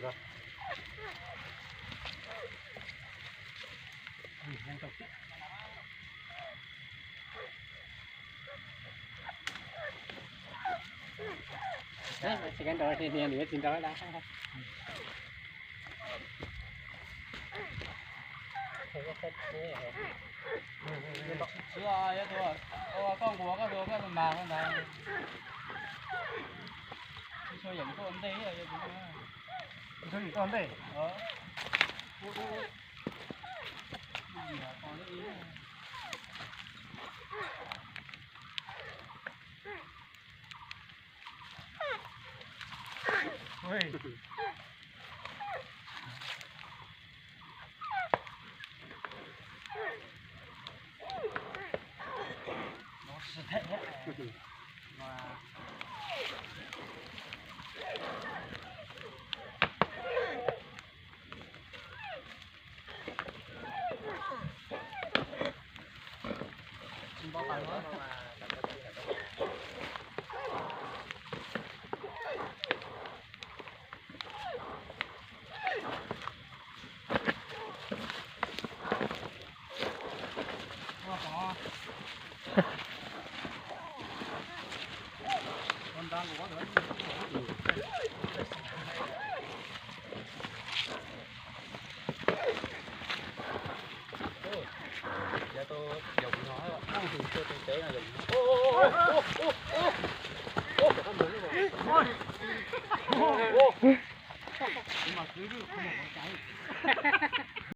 Koj nquas koj tus, koj tus mas ntag. Ib tug yeem tuaj ua ntej, ib tug yeem tuaj ua ntej.